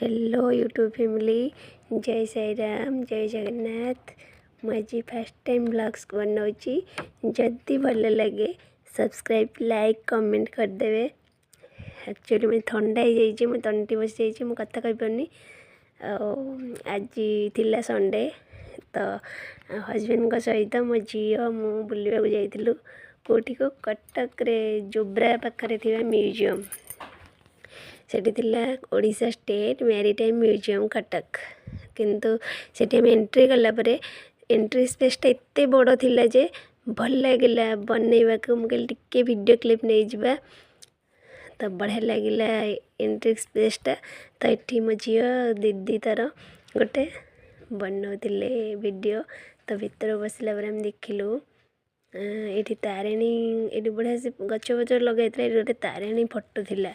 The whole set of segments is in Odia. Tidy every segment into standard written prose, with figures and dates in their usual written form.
ହ୍ୟାଲୋ ୟୁଟ୍ୟୁବ୍ ଫ୍ୟାମିଲି, ଜୟ ସାଇରାମ, ଜୟ ଜଗନ୍ନାଥ। ମୁଁ ଆଜି ଫାର୍ଷ୍ଟ ଟାଇମ୍ ବ୍ଲଗ୍ସ ବନାଉଛି। ଯଦି ଭଲ ଲାଗେ, ସବସ୍କ୍ରାଇବ୍, ଲାଇକ୍, କମେଣ୍ଟ କରିଦେବେ। ଆକ୍ଚୁଆଲି ମୁଁ ଥଣ୍ଡା ହେଇଯାଇଛି, ମୁଁ ତଣ୍ଟି ବସିଯାଇଛି, ମୁଁ କଥା କହିପାରୁନି। ଆଉ ଆଜି ଥିଲା ସଣ୍ଡେ, ତ ହଜବେଣ୍ଡଙ୍କ ସହିତ ମୋ ଝିଅ ମୁଁ ବୁଲିବାକୁ ଯାଇଥିଲୁ। କେଉଁଠିକୁ? କଟକରେ ଜୋବ୍ରା ପାଖରେ ଥିବା ମ୍ୟୁଜିୟମ୍। ସେଠି ଥିଲା Odisha state maritime museum, Cuttack. କିନ୍ତୁ ସେଠି ଆମେ ଏଣ୍ଟ୍ରି କଲା ପରେ ଏଣ୍ଟ୍ରି ସ୍ପେସ୍ଟା ଏତେ ବଡ଼ ଥିଲା ଯେ ଭଲ ଲାଗିଲା ବନେଇବାକୁ। ମୁଁ କହିଲି ଟିକେ ଭିଡ଼ିଓ କ୍ଲିପ୍ ନେଇଯିବା। ତ ବଢ଼ିଆ ଲାଗିଲା ଏଣ୍ଟ୍ରି ସ୍ପେସ୍ଟା। ତ ଏଠି ମୋ ଝିଅ, ଦିଦି ତାର ଗୋଟେ ବନଉଥିଲେ ଭିଡ଼ିଓ। ତ ଭିତରେ ବସିଲା ପରେ ଆମେ ଦେଖିଲୁ ଏଇଠି ତାରିଣୀ, ଏଇଠି ବଢ଼ିଆ ସେ ଗଛ ଫଛ ଲଗାଇଥିଲା। ଏଇଠି ଗୋଟେ ତାରିଣୀ ଫଟୋ ଥିଲା।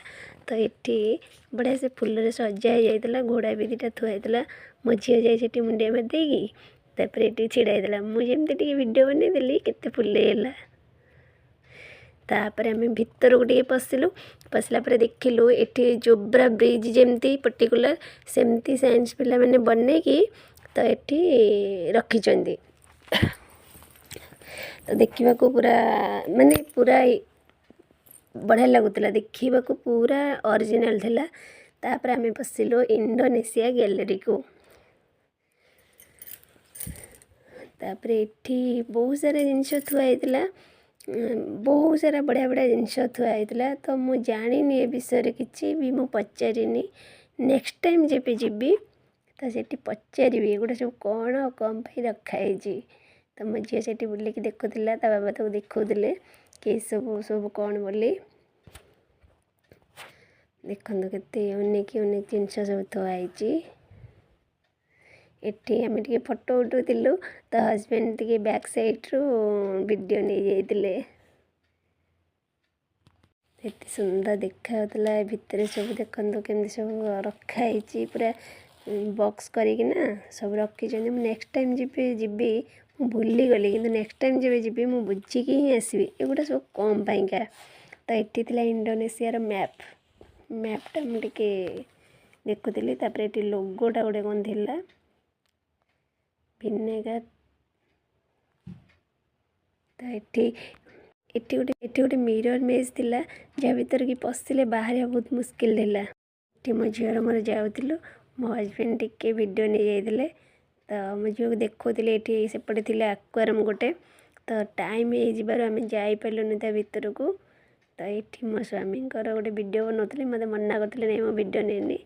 ତ ଏଠି ବଢ଼ିଆ ସେ ଫୁଲରେ ସଜା ହେଇଯାଇଥିଲା। ଘୋଡ଼ା ବି ଦୁଇଟା ଥୁଆ ହେଇଥିଲା। ମୋ ଝିଅ ଯାଇ ସେଠି ମୁଣ୍ଡିଆ ମାରି ଦେଇକି ତାପରେ ଏଠି ଛିଡ଼ା ହେଇଥିଲା। ମୁଁ ଯେମିତି ଟିକେ ଭିଡ଼ିଓ ବନେଇଦେଲି, କେତେ ଫୁଲେଇ ହେଲା। ତାପରେ ଆମେ ଭିତରକୁ ଟିକେ ପଶିଲୁ। ପଶିଲା ପରେ ଦେଖିଲୁ ଏଠି ଜୋବ୍ରା ବ୍ରିଜ୍ ଯେମିତି ପର୍ଟିକୁଲାର ସେମିତି ସାଇନ୍ସ ପିଲାମାନେ ବନେଇକି ତ ଏଠି ରଖିଛନ୍ତି। ତ ଦେଖିବାକୁ ପୁରା ମାନେ ପୁରା ବଢ଼ିଆ ଲାଗୁଥିଲା ଦେଖିବାକୁ, ପୁରା ଅରିଜିନାଲ୍ ଥିଲା। ତାପରେ ଆମେ ପଶିଲୁ ଇଣ୍ଡୋନେସିଆ ଗ୍ୟାଲେରୀକୁ। ତାପରେ ଏଠି ବହୁତ ସାରା ଜିନିଷ ଥୁଆ ହେଇଥିଲା, ବହୁତ ସାରା ବଢ଼ିଆ ବଢ଼ିଆ ଜିନିଷ ଥୁଆ ହେଇଥିଲା। ତ ମୁଁ ଜାଣିନି ଏ ବିଷୟରେ କିଛି ବି, ମୁଁ ପଚାରିନି। ନେକ୍ସଟ ଟାଇମ୍ ଯେବେ ଯିବି ତ ସେଠି ପଚାରିବି ଏଗୁଡ଼ା ସବୁ କ'ଣ ଆଉ କ'ଣ ପାଇଁ ରଖା ହେଇଛି। ତ ମୋ ଝିଅ ସେଠି ବୁଲିକି ଦେଖୁଥିଲା, ତା ବାବା ତାକୁ ଦେଖାଉଥିଲେ କି ଏସବୁ ସବୁ କ'ଣ ବୋଲି। ଦେଖନ୍ତୁ କେତେ ୟୁନିକ୍ ୟୁନିକ୍ ଜିନିଷ ସବୁ ଥୁଆ ହେଇଛି। ଏଠି ଆମେ ଟିକେ ଫଟୋ ଉଠାଉଥିଲୁ, ତ ହଜବେଣ୍ଡ ଟିକେ ବ୍ୟାକ୍ ସାଇଡ଼୍ରୁ ଭିଡ଼ିଓ ନେଇଯାଇଥିଲେ। ଏତେ ସୁନ୍ଦର ଦେଖାଯାଉଥିଲା ଏ ଭିତରେ ସବୁ। ଦେଖନ୍ତୁ କେମିତି ସବୁ ରଖା ହେଇଛି, ପୁରା ବକ୍ସ କରିକିନା ସବୁ ରଖିଛନ୍ତି। ମୁଁ ନେକ୍ସଟ ଟାଇମ୍ ଯିବି ଯିବି, ମୁଁ ଭୁଲିଗଲି, କିନ୍ତୁ ନେକ୍ସଟ ଟାଇମ୍ ଯେବେ ଯିବି ମୁଁ ବୁଝିକି ହିଁ ଆସିବି ଏଗୁଡ଼ା ସବୁ କ'ଣ ପାଇଁକା। ତ ଏଠି ଥିଲା ଇଣ୍ଡୋନେସିଆର ମ୍ୟାପ୍। ମ୍ୟାପ୍ଟା ମୁଁ ଟିକେ ଦେଖୁଥିଲି। ତାପରେ ଏଠି ଲୋଗୋଟା ଗୋଟେ କ'ଣ ଥିଲା, ଭିନେଗାର। ତ ଏଠି ଗୋଟେ ମିରର ମେଜ୍ ଥିଲା, ଯାହା ଭିତରେ କି ପଶିଲେ ବାହାରିବା ବହୁତ ମୁସ୍କିଲ ଥିଲା। ଏଠି ମୋ ଝିଅର ମୋର ଯାଉଥିଲୁ, ମୋ ହଜବେଣ୍ଡ ଟିକେ ଭିଡ଼ିଓ ନେଇଯାଇଥିଲେ। ତ ମୋ ଝିଅକୁ ଦେଖାଉଥିଲି। ଏଠି ସେପଟେ ଥିଲା ଆକ୍ୱାରିୟମ୍ ଗୋଟେ। ତ ଟାଇମ୍ ହେଇଯିବାରୁ ଆମେ ଯାଇପାରିଲୁନି ତା ଭିତରକୁ। ତ ଏଠି ମୋ ସ୍ୱାମୀଙ୍କର ଗୋଟେ ଭିଡ଼ିଓ ବନାଉଥିଲି, ମୋତେ ମନା କରିଥିଲେ, ନାଇଁ, ମୁଁ ଭିଡ଼ିଓ ନେଇନି।